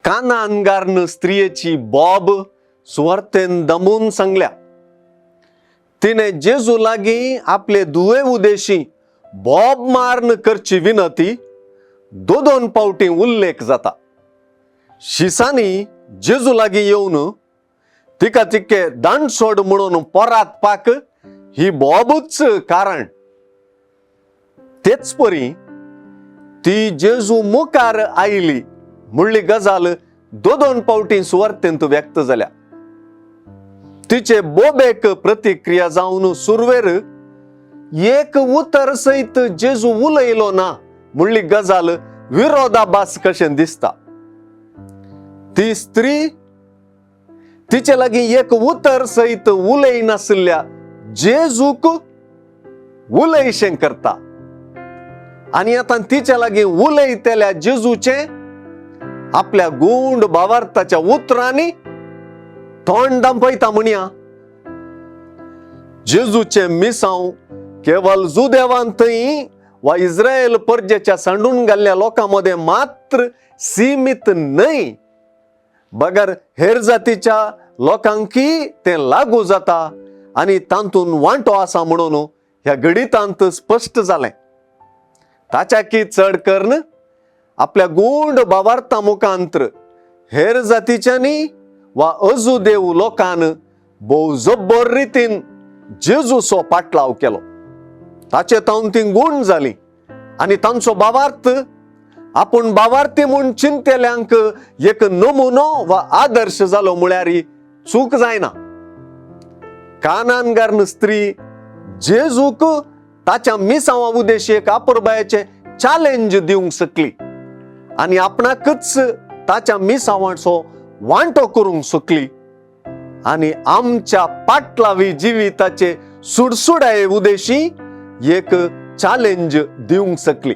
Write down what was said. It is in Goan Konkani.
कानानगार्न स्त्रियेची बोब सुवार्थेन दमून सांगल्या. तिणें जेजू लागीं आपले धुवे उदेशी बोब मार्न करची विनती दो दोन पावटी उल्लेख जाता. शिसांनी जेजू लागीं येवन तिका तिके दांडसोड म्हणून पोरातपाक ही बोबूच कारण. तेच परी ती जेजू मुखार आयली म्हणली गजाल दो दोन पावटी सुवार्थेंत व्यक्त जाल्या. तिचे बोबेक प्रतिक्रिया जावन सुरवेर एक उतर सयत जेजू उलयलो ना म्हणली गजाल विरोधाभास कशें दिसता. ती स्त्री तिचे लागीं एक उतर सयत उलयनासल्या जेजूक उलयशें करता आनी आतां तिचे लागीं उलयतल्या जेजूचें आपल्या गुंड भावार्थाच्या उतरांनी तोंड दांपयता म्हणया. जेजूचें मिसांव केवल जुदेवान थंय वा इस्रायल परजेच्या सांडून घाल्ल्या लोकां मदें मात्र सीमीत न्हय, बगर हेर जातीच्या लोकांकी तें लागू जाता आनी तातूंत वांटो आसा म्हणून ह्या गणितांत स्पश्ट जालें. ताच्याकी चड करून आपल्या गुंड भावार्था मुखांत्र हेर जातीच्यांनी वा अजुदेव लोकान भोव जब्बर रितीन जेजूचो पाटलाव केलो. ताचे तावन ती गूण जाली आनी तांचो भावार्थ आपूण भावार्थी म्हूण चिंतेल्यांक एक नमुनो वा आदर्श जालो म्हळ्यार चूक जायना. कानानगार्न स्त्री जेजूक ताच्या मिसांवा उद्देशी एक आपुरबायाचें चॅलेंज दिवंक शकली आनी आपणाकच ताच्या मिसांवाचो वांटो करूंक शकली आनी आमच्या पाटलावी जिविताचे सुडसुडाये उद्देशी एक चॅलेंज दिवंक शकली.